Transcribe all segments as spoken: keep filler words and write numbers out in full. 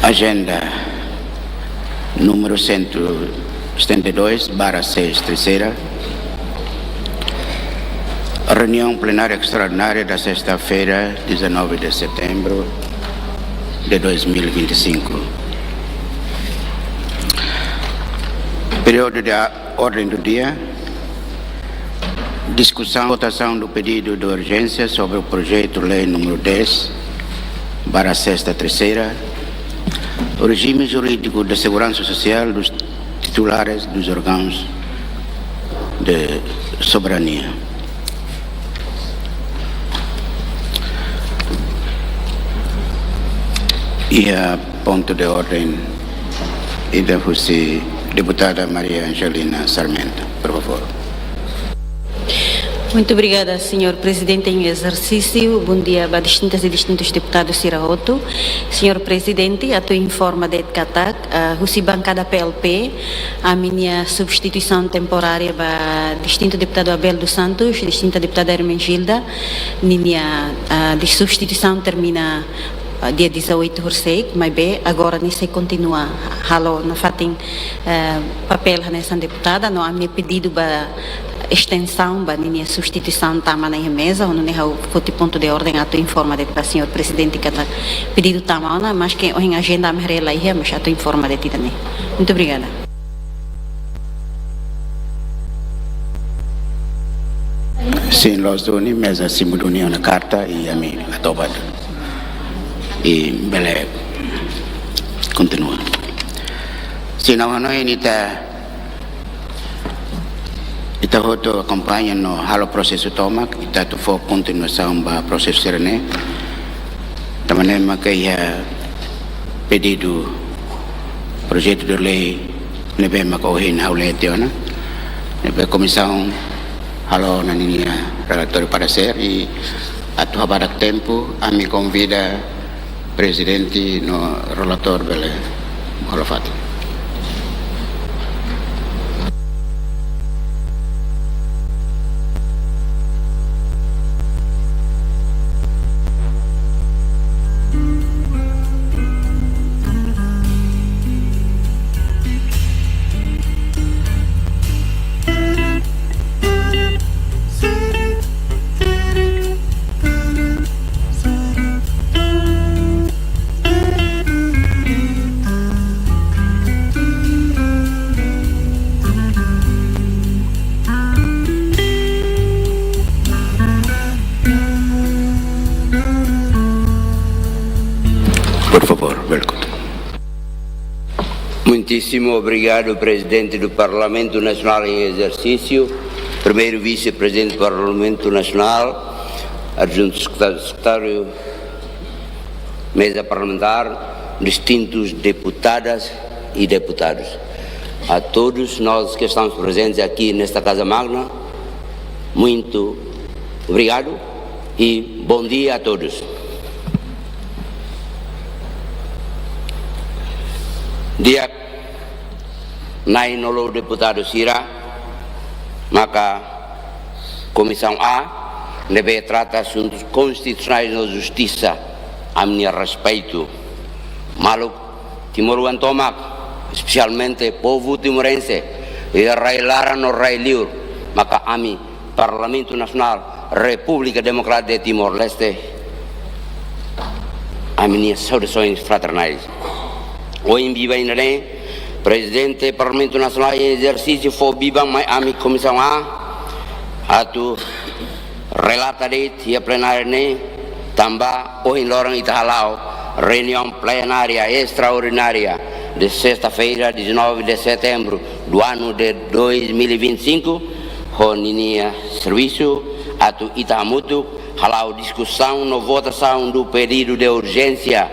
Agenda número cento e setenta e dois barra seis, terceira. Reunião plenária extraordinária da sexta-feira, dezanove de setembro de dois mil e vinte e cinco. Período de a-, ordem do dia. Discussão, votação do pedido de urgência sobre o projeto-lei número dez barra sexta, terceira, o regime jurídico de segurança social dos titulares dos órgãos de soberania. Iha pontu de ordem, ida husi deputada Maria Angelina Sarmento, por favor. Muito obrigada, senhor Presidente em exercício. Bom dia ba distintas e distintus deputadus sira hotu. Senhor Presidente, atu informa de'it katak, ah, husi bankada P L P, ami-nia substituisaun temporária ba distintu deputadu Abel dos Santos, distinta deputada Hermenegilda, ninia, ah, de substituisaun termina, ah, dia dezoito horisehik, maibé agora nia sei kontinua halo nafatin, eh, papél hanesan deputada, no ami-nia pedidu ba estensaun ba ninia substituisaun tama ona iha meza, ho nune'e ha'u foti pontu de ordem atu informa de'it ba senhor Presidente katak pedidu tama ona, maske ohin agenda ami haree la iha, mas atu informa de'it ida-ne'e. Muito obrigada. Sin, loos duni, meza simu duni ona karta i ami atu ba. I bele kontinua. Sin, ha'u hanoin ita, ita hotu akompaña no halo prosesu tomak, ita atu fó kontinuasaun ba prosesu sira-ne'e. Tanba ne'e maka iha pedidu projetu de lei ne'ebé maka ohin ha'u lee tiha ona, ne'ebé komisaun halo ona ninia relatóriu paresér i atu habadak tempu, ami konvida Prezidente no relatór bele hola fatin. Por favor, welcome. Muitíssimo obrigado, Presidente do Parlamento Nacional em exercício, primeiro Vice-Presidente do Parlamento Nacional, adjunto secretário, secretário, mesa parlamentar, distintos deputadas e deputados. A todos nós que estamos presentes aqui nesta Casa Magna, muito obrigado e bom dia a todos. Di'ak, na'in-nulu deputadu sira, maka Komisaun A, ne'ebé trata asuntus konstitusionais no justisa, ami-nia respeitu. Maluk timoroan tomak, espesialmente povu timorense, iha rai-laran no rai-liur, maka ami Parlamentu Nasionál Repúblika Demokrátika de Timor-Leste, ami-nia saudasoens fraternais. Ohin biban ida-ne'e, Prezidente Parlamentu Nasionál em exercício fó biban mai ami Komisaun A, atu Relata de'it iha plenária ne'e, tanba ohin loron ita hala'o reuniaun plenária estraordinária de sesta-feira, dezanove de setembro do ano de dois mil e vinte e cinco, ho ninia servisu atu ita hamutuk hala'o diskusaun no votasaun do pedido de urgência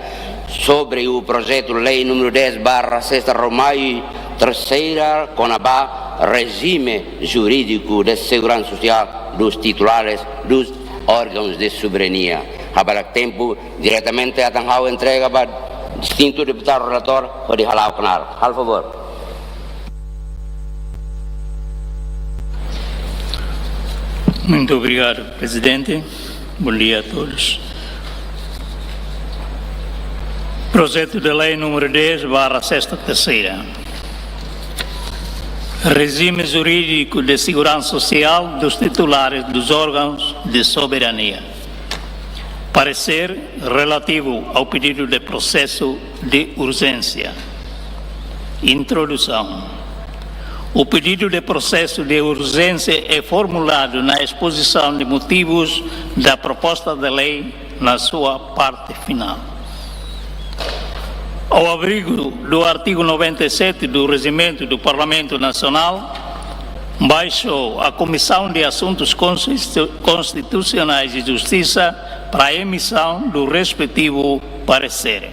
sobre o projeto lei número dez barra sesta Romai terceira, kona-ba regime jurídico de segurança social dos titulares dos órgãos de soberania. Habadak tempu, diretamente atan ha'u entrega ba distintu deputadu relatór hodi hala'o knaar. Halo favór. Muito obrigado, Presidente. Bom dia a todos. Projeto de Lei número dez barra sesta terceira. Regime jurídico de segurança social dos titulares dos órgãos de soberania. Parecer relativo ao pedido de processo de urgência. Introdução. O pedido de processo de urgência é formulado na exposição de motivos da proposta de lei, na sua parte final. Ao abrigo do artigo noventa e sete do Regimento do Parlamento Nacional, baixou à Comissão de Assuntos Constitu-, Constitucionais e Justiça para a emissão do respectivo parecer.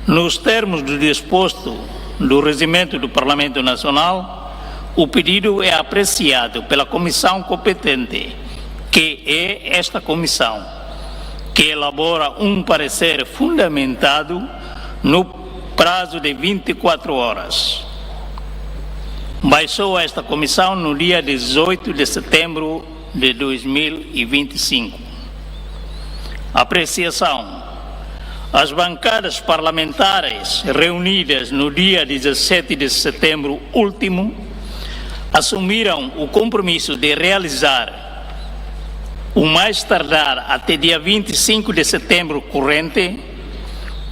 Nos termos do disposto do Regimento do Parlamento Nacional, o pedido é apreciado pela comissão competente, que é esta comissão, que elabora um parecer fundamentado no prazo de vinte e quatro horas. Baixou a esta comissão no dia dezoito de setembro de dois mil e vinte e cinco. Apreciação. As bancadas parlamentares reunidas no dia dezassete de setembro último assumiram o compromisso de realizar, o mais tardar até dia vinte e cinco de setembro corrente,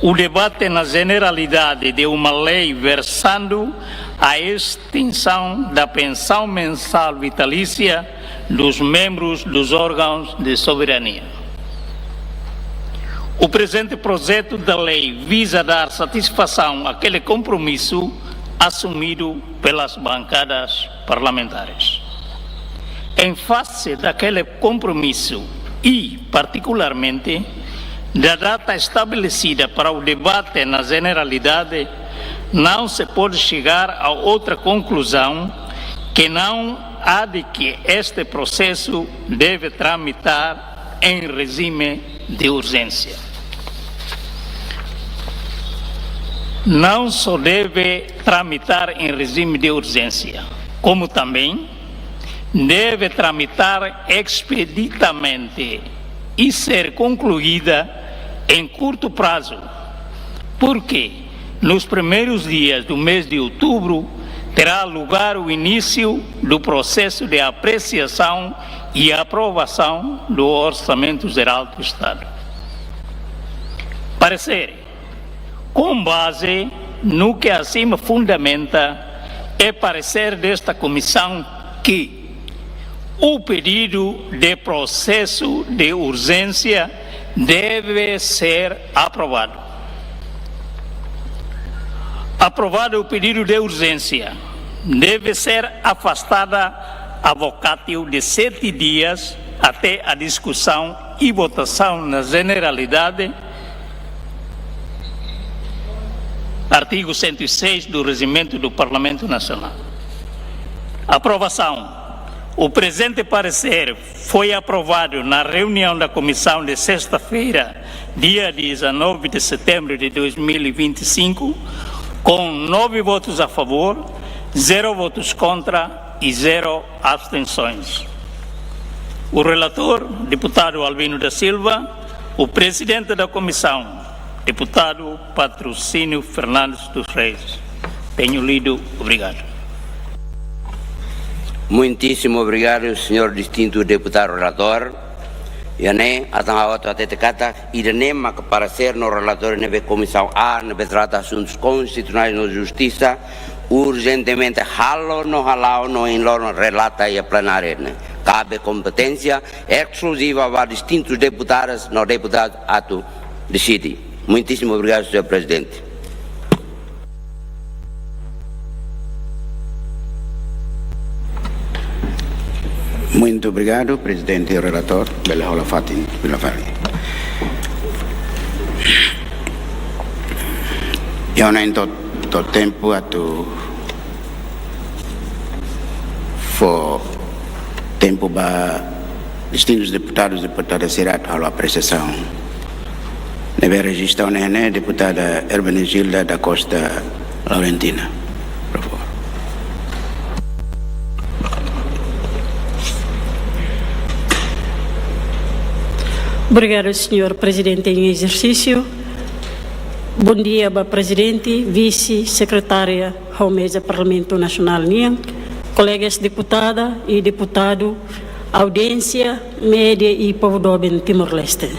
o debate na generalidade de uma lei versando a extinção da pensão mensal vitalícia dos membros dos órgãos de soberania. O presente projeto de lei visa dar satisfação àquele compromisso assumido pelas bancadas parlamentares. Em face daquele compromisso e, particularmente, da data estabelecida para o debate na generalidade, não se pode chegar a outra conclusão que não a de que este processo deve tramitar em regime de urgência. Não só deve tramitar em regime de urgência, como também deve tramitar expeditamente e ser concluída em curto prazo, porque nos primeiros dias do mês de outubro terá lugar o início do processo de apreciação e aprovação do Orçamento Geral do Estado. Parecer. Com base no que acima fundamenta, é parecer desta comissão que o pedido de processo de urgência deve ser aprovado. Aprovado o pedido de urgência, deve ser afastada a vocatio de sete dias até a discussão e votação na generalidade, artigo cento e seis do Regimento do Parlamento Nacional. Aprovação. O presente parecer foi aprovado na reunião da comissão de sexta-feira, dia dezanove de setembro de dois mil e vinte e cinco, com nove votos a favor, zero votos contra e zero abstenções. O relator, deputado Albino da Silva, o presidente da comissão, deputado Patrocínio Fernandes dos Reis. Tenho lido, obrigado. Muitíssimo obrigado, senhor distinto deputado relator. Iha ne'e, atan ha'u atu hatete katak, ida-ne'e maka parecer no relatóriu ne'ebé Comissão A, ne'ebé trata assuntos constitucionais no justisa, urgentemente halo no hala'o no ohin loron relata iha plenária ne'e. Kabe kompeténsia eskluziva ba distintus deputadas no deputadus atu deside. Muitíssimo obrigado, senhor Presidente. Muito obrigado, Presidente Relator, bele hola fatin, bele fali. Iha ona entaun, to'o tempu atu fó tempu ba distintus deputadus, deputada sira atu halo apresiasaun. Ne'ebé rejista ona ne'e, deputada Hermenegilda da Costa Laurentina, por favor. Obrigado, senhor Presidente em exercício. Bom dia ba Prezidente, Vise, Sekretária, ho meza Parlamentu Nasionál nian, kolegas deputada i deputadu, audiénsia, média i povu doben Timor-Leste.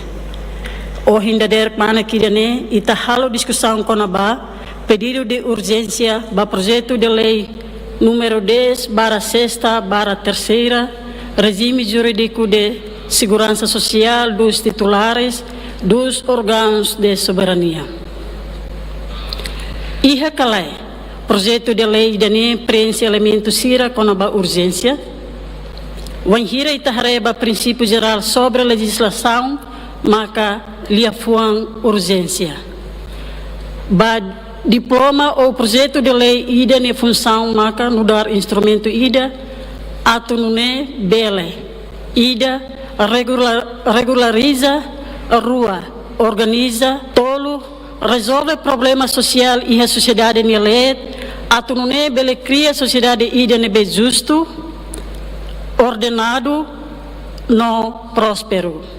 Ohin dadeer kmanek ida-ne'e, ita halo diskusaun kona-ba pedidu de urjénsia ba projetu de lei número dez barra sexta barra terceira, Regime Jurídico de Segurança Social dos Titulares dos Órgãos de Soberania. Iha ka lae, projetu de lei ida-ne'e preenxe elementu sira kona-ba urjénsia? Wainhira ita haree ba prinsípiu jerál sobre lejizlasaun, maka liafuan urjénsia. Ba diploma ou projetu de lei ida nia funsaun maka nu'udar instrumentu ida atu nune'e bele: ida, regula-, regulariza; rua, organiza; tolu, rezolve problema sosiál iha sosiedade nia leet, atu nune'e bele kria sosiedade ida ne'ebé justu, ordenadu no prósperu.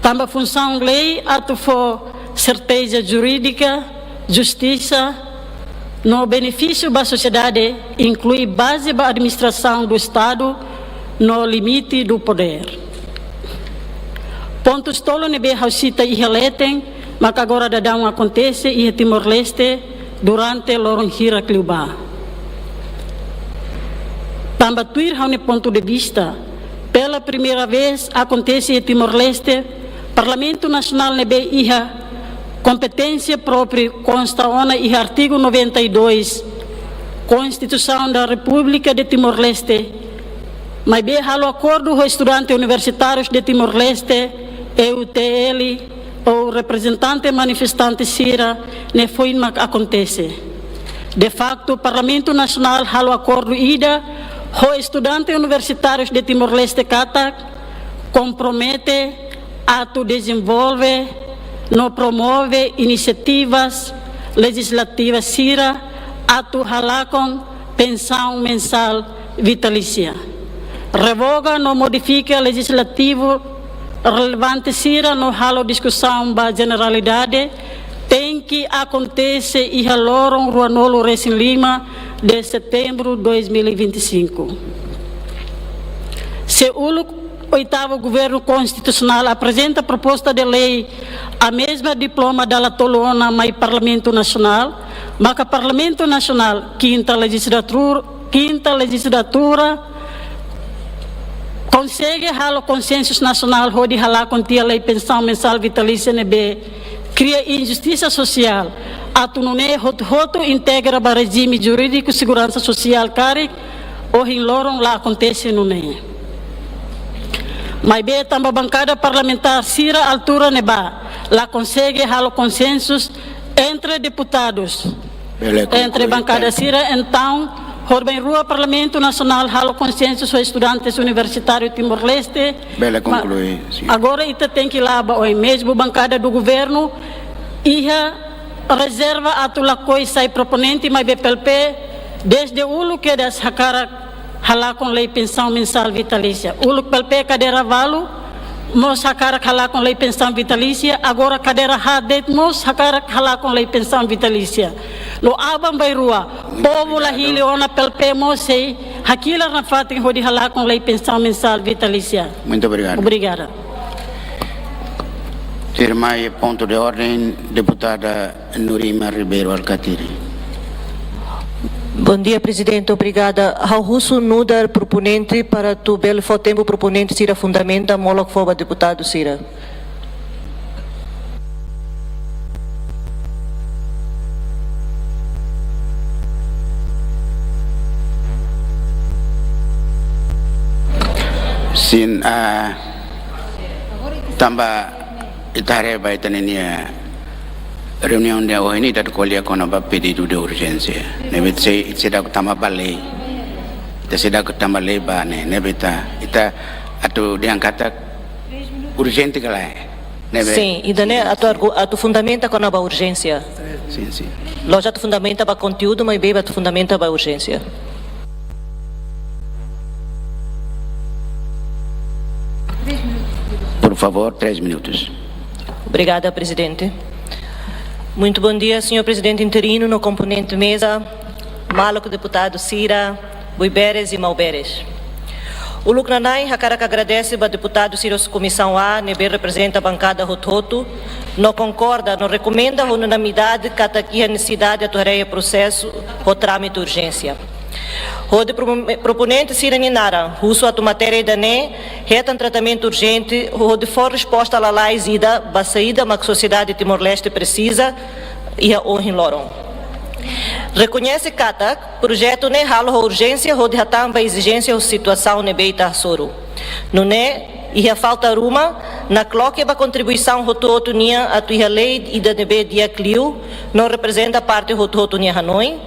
Tanba funsaun lei atu fó serteza jurídika, justisa no benefísiu ba sosiedade, inklui baze ba administrasaun do Estadu no limite do poder. Pontus tolu ne'ebé ha'u sita iha leten, maka agora daudaun akontese iha Timor-Leste durante loron hirak liubá. Tanba tuir ha'u-nia pontu de vista, pela primeira vez akontese iha Timor-Leste, Parlamentu Nasionál ne'ebé iha kompeténsia própriu konsta ona iha artigu noventa e dois Constituição da República de Timor-Leste, maibé halo akordu ho Estudantes Universitários de Timor-Leste, E U T L, ou reprezentante manifestante sira, ne'e foin mak akontese. De facto, Parlamentu Nasionál halo akordu ida ho Estudantes Universitários de Timor-Leste katak kompromete atu dezenvolve no promove inisiativas lejizlativas sira atu halakon pensaun mensál vitalísia, revoga no modifika lejizlativu relevante sira no halo diskusaun ba jeneralidade, tenke akontese iha loron ruanulu-resin-lima de setembru dois mil e vinte e cinco. Se uluk oitavu Governu Konstitusionál aprezenta proposta de lei, a mesma diploma dala tolu ona mai Parlamentu Nasionál, maka Parlamentu Nasionál, kinta lejizlatura, kinta lejizlatura, konsege halo konsensu nasionál hodi halakon tiha lei pensaun mensál vitalísia ne'ebé kria injustisa sosiál, atu nune'e hotu-hotu integra ba rejime jurídiku seguransa sosiál karik, ohin loron la akontese nune'e. Maibé tanba bankada parlamentár sira altura ne'ebá la konsege halo konsensu entre deputadus, bele konklui, entre bankada sira, entaun, horibainrua Parlamentu Nasionál halo konsensu ho Estudantes Universitáriu Timor-Leste. Bele konklui, señora. Agora ita tenke la'o ba oin, mezmu bankada do governu iha rezerva atu lakohi sai proponente, maibé PLP dezde uluk kedas hakarak halakon lei pensaun mensál vitalísia. Uluk PLP kadeira ualu mós hakarak halakon lei pensaun vitalísia, agora kadeira haat de'it mós hakarak halakon lei pensaun vitalísia. No aban-bainrua, povu la hili ona PLP mós sei hakilar nafatin hodi halakon lei pensaun mensál vitalísia. Muito obrigado. Obrigada. Tuirmai pontu de ordem, deputada Nurima Ribeiro Alkatiri. Bom dia, Prezidente. Obrigada. Ha'u husu nu'udar proponente para atu bele fó tempu proponente sira fundamenta molok fó ba deputadu sira. Sin, ah, tanba ita haree ba ita-nia reuniaun ida ohin ne'e ita atu ko'alia kona-ba pedidu de urjénsia. Ne'ebé ita sei, ita seidauk tama ba lei. Ita seidauk tama lei ba ne'e, ne'ebé ita, ita atu dehan katak urjente ka lae. Ne'ebé. Sin, ida-ne'e atu argu-, atu fundamenta kona-ba urjénsia. Sin, sin. La'ós atu fundamenta ba konteúdu, maibé atu fundamenta ba urjénsia. Por favor, três minutos. Obrigada, Prezidente. Muito bom dia, Senhor Prezidente Interino, no komponente meza, maluk deputadu sira, buiberes i mauberes. Uluk nanain, hakarak agradese ba deputadu sira husi Komisaun A, ne'ebé reprezenta bankada hotu-hotu, no konkorda, no rekomenda ho unanimidade katak iha nesesidade atu haree prosesu ho trámite urjénsia. Hodi pro-, proponente sira-nia naran, husu atu matéria ida-ne'e hetan tratamentu urjente, hodi fó resposta lalais ida ba saida mak sosiedade Timor-Leste presiza iha ohin loron. Rekoñese katak projetu ne'e halo ho urjénsia hodi hatán ba ezijénsia ho situasaun ne'ebé ita hasoru. Nune'e, iha falta ruma, nakloke ba kontribuisaun hotu-hotu nian atu iha lei ida ne'ebé di'ak liu, no reprezenta parte hotu-hotu nia hanoin,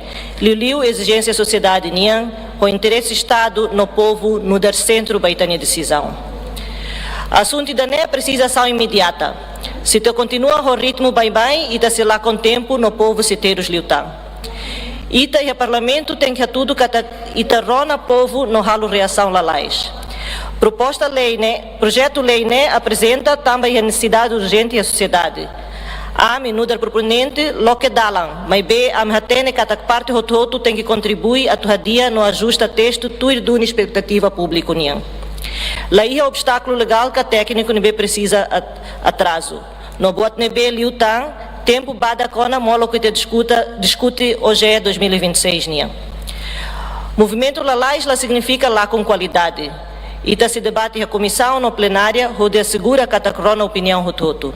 liuliu ezijénsia sosiedade nian, ho interese Estadu no povu nu'udar sentru ba ita-nia desizaun. Asuntu ida-ne'e presiza asaun imediata. Se ita kontinua ho ritmu baibain, ita sei lakon tempu no povu sei terus liután. Ita iha Parlamentu tenke hatudu katak ita rona povu no halo reasaun lalais. Proposta lei ne'e, projetu lei ne'e aprezenta tanba iha nesesidade urjente iha sosiedade. Ami, nu'udar proponente, loke dalan, maibé ami hatene katak parte hotu-hotu tenke kontribui atu hadi'a no ajusta testu tuir duni espetativa públiku nian. La iha obstákulu legál ka tékniku ne'ebé presiza at-, atrazu. No buat ne'ebé liután, tempu badak ona molok ita diskuta, diskute OJE dois mil e vinte e seis nian. Movimentu lalais la signifika lakon kualidade. Ita sei debate iha komisaun no plenária hodi asegura katak rona opiniaun hotu-hotu.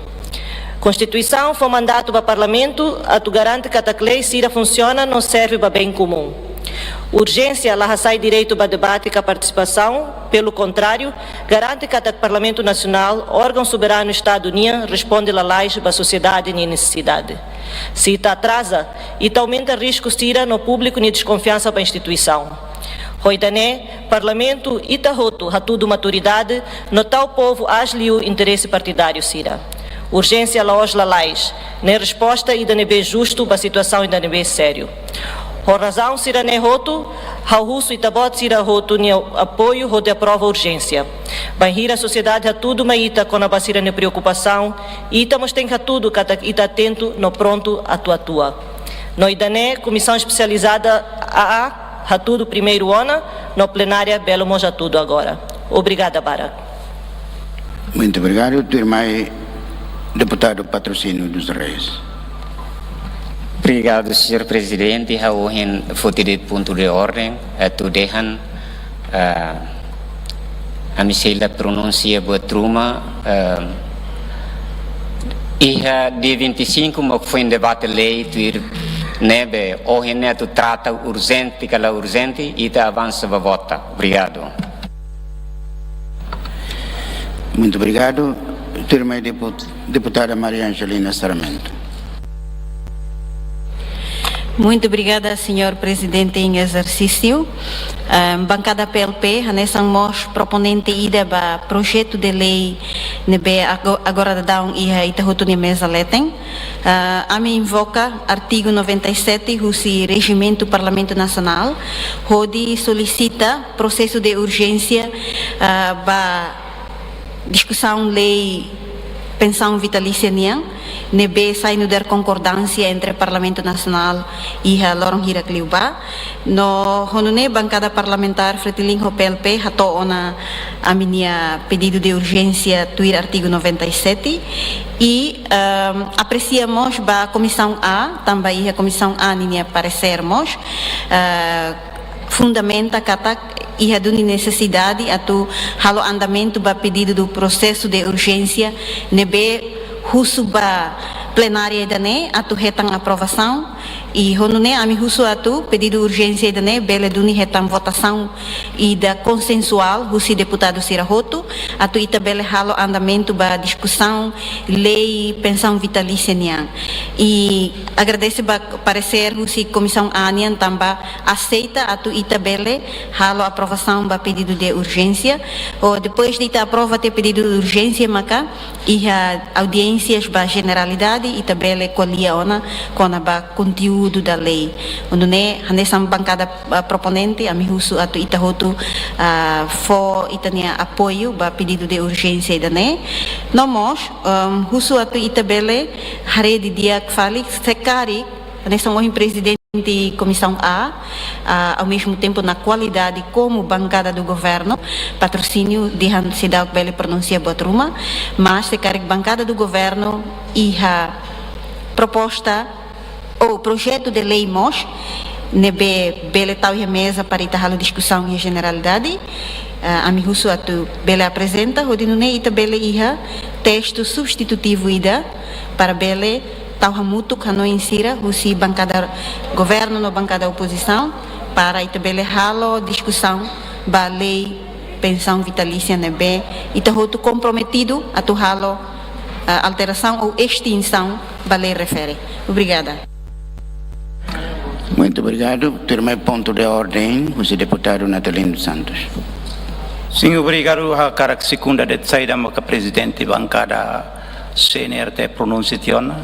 Konstituisaun fó mandatu ba Parlamentu atu garante katak lei sira funsiona no serve ba bein komún. Urjénsia la hasai direitu ba debate ka partisipasaun, pelu kontráriu, garante katak Parlamentu Nasionál, órgaun soberanu Estadu nian, responde lalais ba sosiedade nia nesesidade. Se ita atraza, ita aumenta risku sira no públiku nia deskonfiansa ba instituisaun. Ho ida-ne'e, Parlamentu, ita hotu hatudu maturidade, no tau povu aas liu interese partidáriu sira. Urjénsia la'ós lalais, ne'e resposta ida ne'ebé justu ba situasaun ida ne'ebé sériu. Ho razaun sira-ne'e hotu, ha'u husu ita-boot sira hotu nia apoiu hodi aprova urjénsia. Bainhira sosiedade hatudu mai ita kona-ba sira-nia preokupasaun, ita mós tenke hatudu katak ita atentu no prontu atu atua. No ida-ne'e, Komisaun Espesializada A A hatudu primeiru ona, no plenária bele mós hatudu agora. Obrigada barak. Muito obrigado. Tuirmai, deputadu Patrocínio dos Reis. Obrigadu, señór Prezidente. Ha'u ohin foti de'it pontu de orden, eh, atu dehan, eh, ami sei la pronunsia buat ruma, eh, iha dia vinte e cinco mak foin debate lei tuir ne'ebé ohin ne'e atu trata urjente ka la urjente, ita avansa ba vota. Obrigadu. Muito obrigado. Tuirmai, deput-, deputada Maria Angelina Sarmento. Muito obrigada, señór Prezidente em exercício. Ah, bankada P L P, hanesan mós proponente ida ba projetu de lei ne'ebé ago-, agora daudaun iha ita hotu nia meza leten. Ah, ami invoka artigu noventa e sete husi Rejimentu Parlamentu Nasionál, hodi solisita prosesu de urjénsia, ah, ba diskusaun lei pensaun vitalísia nian, ne'ebé sai nu'udar konkordánsia entre Parlamentu Nasionál iha loron hirak liubá. No ho nune'e bankada parlamentár Fretilin ho P L P hato'o ona ami-nia pedidu de urjénsia tuir artigu noventa e sete i, ehm, apresia mós ba Komisaun A, tanba iha Komisaun A ninia paresér mós, eh, fundamenta katak iha duni nesesidade atu halo andamentu ba pedidu do prosesu de urjénsia ne'ebé husu ba plenária ida-ne'e atu hetan aprovasaun. I ho nune'e ami husu atu pedidu urjénsia ida-ne'e bele duni hetan votasaun ida konsensuál husi deputadu sira hotu, atu ita bele halo andamentu ba diskusaun lei pensaun vitalísia nian. I agradese ba paresér husi Komisaun A nian tanba aseita atu ita bele halo aprovasaun ba pedidu de urjénsia. Ho depois de ita aprova tiha pedidu de urjénsia maka iha audiénsias ba jeneralidade, ita bele ko'alia ona kona-ba konteúdu da lei. Nune'e, hanesan bankada, ah, proponente, ami husu atu ita hotu, ah, fó ita-nia apoiu ba pedidu de urjénsia ida-ne'e. No mós, ehm, husu atu ita bele haree didi'ak fali se karik, hanesan ohin prezidente Komisaun A, ah, ao mesmo tempo na qualidade como bancada do governo, patrocínio dehan seidauk bele pronunsia buat ruma, mas se karik bankada do governo iha proposta ou projetu de lei mós ne'ebé bele tau iha meza para ita halo diskusaun iha jeneralidade, ah, ami husu atu bele aprezenta, hodi nune'e ita bele iha testu substitutivu ida para bele tau hamutuk hanoin sira husi bankada governu no bankada opozisaun para ita bele halo diskusaun ba lei pensaun vitalísia ne'ebé ita hotu komprometidu atu halo, ah, alterasaun ou estinsaun ba lei refere. Obrigada. Muito obrigado. Tuirmai pontu de ordem, husi deputadu Natalino Santos. Sin, obrigadu. Ha'u hakarak sekunda de'it saida maka prezidente bankada C N R T pronunsia tiha ona.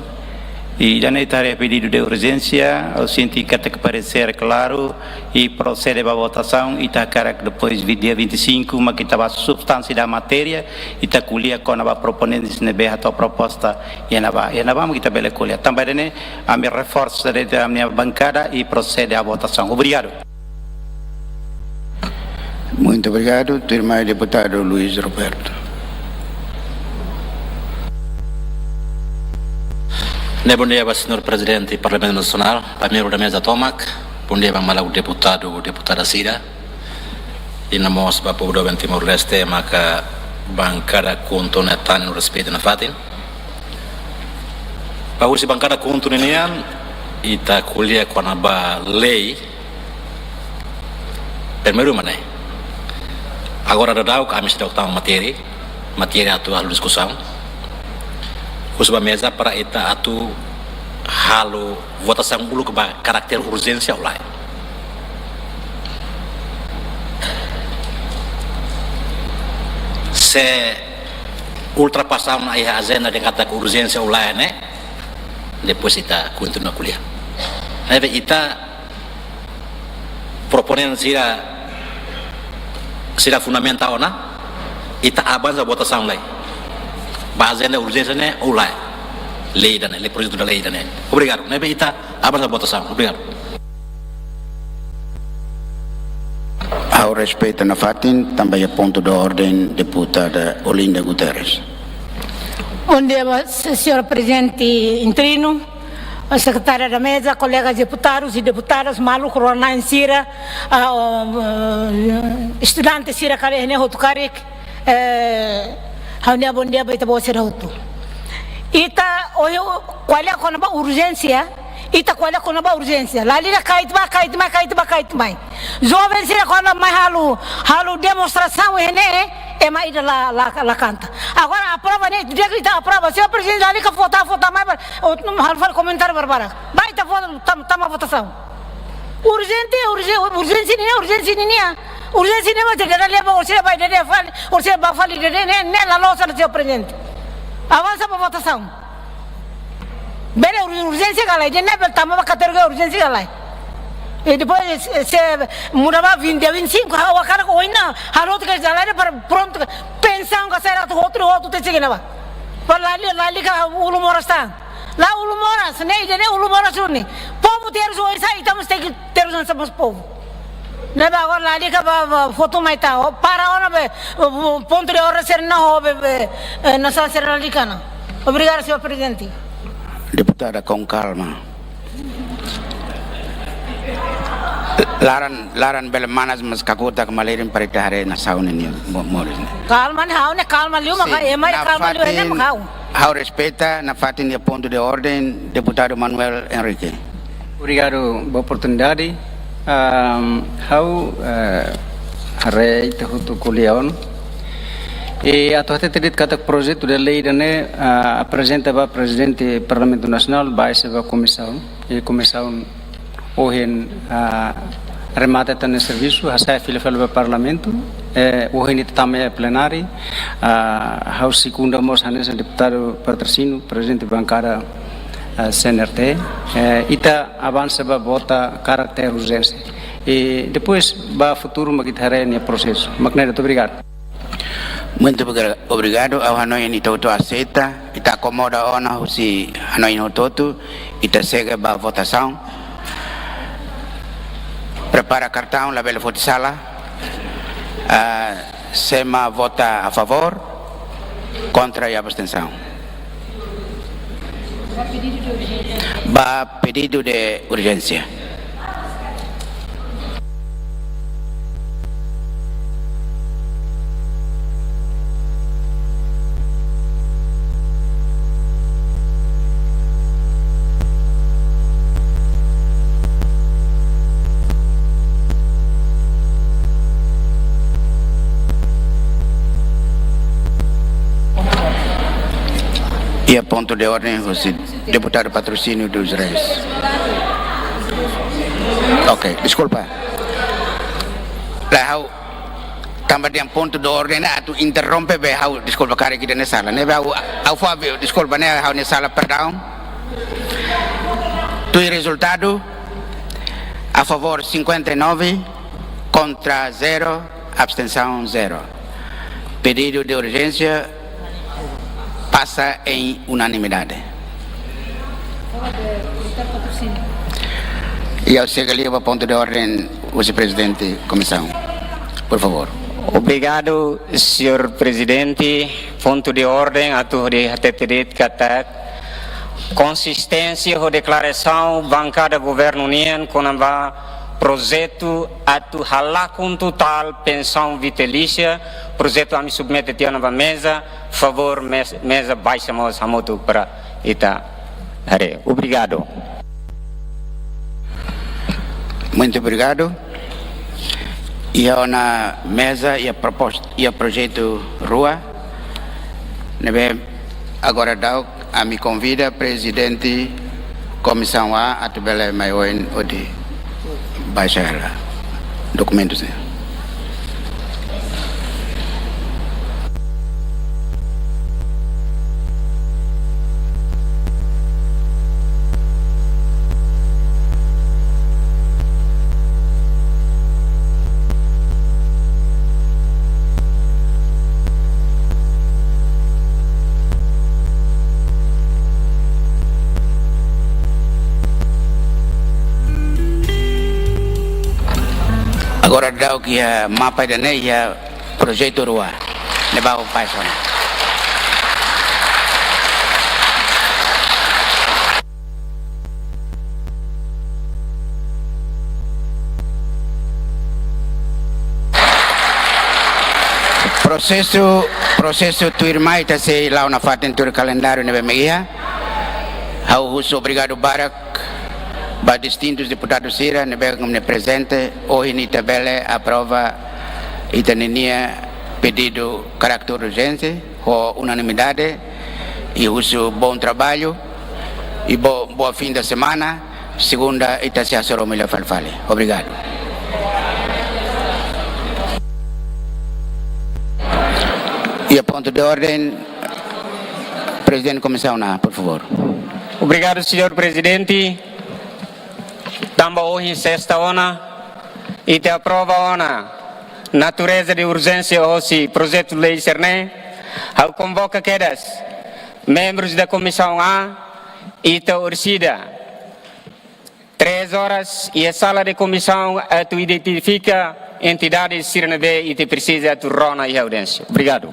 I ida-ne'e ita haree pedidu de urjénsia, ha'u sente katak paresér klaru, i prosede ba votasaun, ita hakarak depois vi-, dia vinte e cinco, maka ita ba substánsia da matéria, ita ko'alia kona-ba proponentes ne'ebé hato'o proposta iha ne'ebá. Iha ne'ebá maka ita bele ko'alia. Tanba ida-ne'e, ami reforsa de'it ami-nia bankada i prosede ba votasaun. Obrigadu. Muito obrigado. Tuirmai deputadu Luis Roberto. Ne'e, bondia ba señór prezidente Parlamentu Nasionál, ba membru da meza tomak, bondia ba maluk deputadu, deputada sira, i no mós ba povu doben Timor-Leste, maka bankada KHUNTO ne'e tan no respeitu nafatin. Ba husi bankada KHUNTO ninian, ita ko'alia kona-ba lei primeiru mak ne'e. Agora daudaun ami seidauk tama matéria, matéria atu halo diskusaun. Husu ba meza para ita atu halo votasaun uluk ba karakter urjénsia ou lae. Se ultrapasa ona iha ajenda dehan katak urjénsia ou lae ne'e, depois ita kontinua ko'alia. Ne'ebé ita proponente sira, sira fundamenta ona, ita avansa votasaun lai. Ba ajenda urjénsia ne'e ou lae. Lei ida-ne'e, lei projetu da lei ida-ne'e. Obrigadu. Ne'ebé ita avansa votasaun. Obrigadu. Ha'u respeita nafatin, tanba iha pontu de ordem, deputada Olinda Guterres. Bondia ba, se-, señór prezidente interinu, sekretária da meza, kolegas deputadus i deputadas, maluk rona-na'in sira, ah, oh, eh, estudante sira karik iha ne'e hotu karik, eh, ha'u-nia bondia ba ita-boot sira hotu. Ita ohin ko'alia kona-ba urjénsia, ita ko'alia kona-ba urjénsia. Lalika kait bá, kait mai, kait bá, kait mai. Joven sira kuandu mai halo, halo demonstrasaun iha ne'e, ema ida la, la, la kanta. Agora aprova ne'e, di'ak ita aprova. Señór prezidente lalika vota, vota mai, ba, o, halo fali komentáriu barbarak. Ba ita vota, tam-, tama votasaun. Urjente, urje-, urjénsia ninian, urjénsia ninian. Urjénsia ninian, mas ita leba, orsida ba ita fali, orsida ba fali ita ne'e, ne'e la loos ona, señór prezidente. Avansa ba votasaun. Bele ur-, urjénsia ka lae, ida-ne'e bele tama ba kategoria urjénsia ka lae. I depois se, se muda ba vinte, vinte e cinco, ha'u hakarak ohin ona, halo tuir lei para prontu, pensaun ka saida atu hotu, hotu te sigina ba. Para lali, lalika ulun moras tan. La ulun moras, ne'e ida-ne'e ulun moras duni. Povu terus oinsá, ita mós tenke terus hanesan mós povu. Ne'ebé agora lalika ba, ba, foto mai ta. Ó para ona be, o, o pontu de ordem sira-ne'e ho be, be, eh, na sala sira lalika ona. Obrigadu, señór Prezidente. Deputada, com calma. Laran, laran bele manas, mas kakutak malirin para ita haree nasaun ninia mo-, moris ne'e. Kalma ne'e, ha'u ne'e kalma liu, mak ema ne'e kalma liu, ne'e mak ha'u. Ha'u respeita, nafatin iha pontu de ordem, deputadu Manuel Henrique. Obrigadu ba oportunidade. Ahm, ha'u, eh, haree ita hotu ko'alia ona. I atu hatete de'it katak projetu de lei ida-ne'e, ah, aprezenta ba Prezidente Parlamentu Nasionál, bá hanesan ba komisaun. I komisaun ohin, ah, remata tan servisu, hasai fila fali ba Parlamentu, eh, ohin ita tama iha plenária, ah, ha'u sekunda mós hanesan deputadu Patrocínio, Prezidente Bankada, ah, C N R T, eh, ita avansa ba vota karakter urjénsia. I depois ba futuru mak ita haree nia prosesu. Mak ne'e de'it, obrigadu. Muito obri-, obrigadu. Ha'u hanoin ita hotu aseita, ita akomoda ona husi hanoin hotu-hotu, ita segue ba votasaun. Prepara kartaun, labele foti sala. Ah, sé mak vota a favór, kontra i abstensaun. Ba pedidu de urjénsia. Iha pontu de ordem, husi deputadu Patrocínio dos Reis. Ok, deskulpa. Lae, ha'u tanba iha pontu de ordem ne'e atu interrompe, be ha'u deskulpa karik ida-ne'e sala. Ne'ebé ha'u, ha'u fó avi-, deskulpa, ne'e ha'u-nia sala, perdaun. Tuir rezultadu, a favór cinquenta e nove, kontra zero, abstensaun zero. Pedidu de urjénsia pasa em unanimidade. I ha'u segue liu ba pontu de ordem, Vise-Prezidente Komisaun. Por favór. Obrigadu, señór Prezidente. Pontu de ordem, atu hodi hatete de'it katak konsisténsia ho deklarasaun bankada governu nian kona-ba projetu atu halakon totál pensaun vitalísia, projetu ami submete tiha ona ba meza, favór mes-, meza baixa mós hamutuk para ita haree. Obrigadu. Muito obrigadu. Iha ona meza, iha proposta, iha projetu rua. Ne'ebé agora daudaun ami konvida Prezidente Komisaun A atu bele mai oin hodi baixa hela dokumentus ne'e. Agora daudaun iha mapa ida-ne'e iha projetu rua. Ne'ebá o pai sona. Prosesu, prosesu tuirmai ita sei la'o nafatin tuir kalendáriu ne'ebé mak iha. Ha'u husu obrigadu barak ba distintus deputadu sira ne'ebé mak prezente, ohin ita bele aprova ita ninia pedidu karakter urjénsia ho unanimidade, i husu bom trabalho, i bo-, boa fim de semana. Segunda ita sei hasoru mai fali fali. Obrigadu. Iha pontu de ordem, Prezidente Komisaun A, por favór. Obrigadu, señór Prezidente. Tanba ohin sesta ona, ita aprova ona natureza de urjénsia hosi projetu lei sira-ne'e. Ha'u konvoka kedas membrus da Komisaun A, ita orsida Três horas, iha sala de komisaun atu identifika entidade sira ne'ebé ita presiza atu rona iha audiénsia. Obrigadu.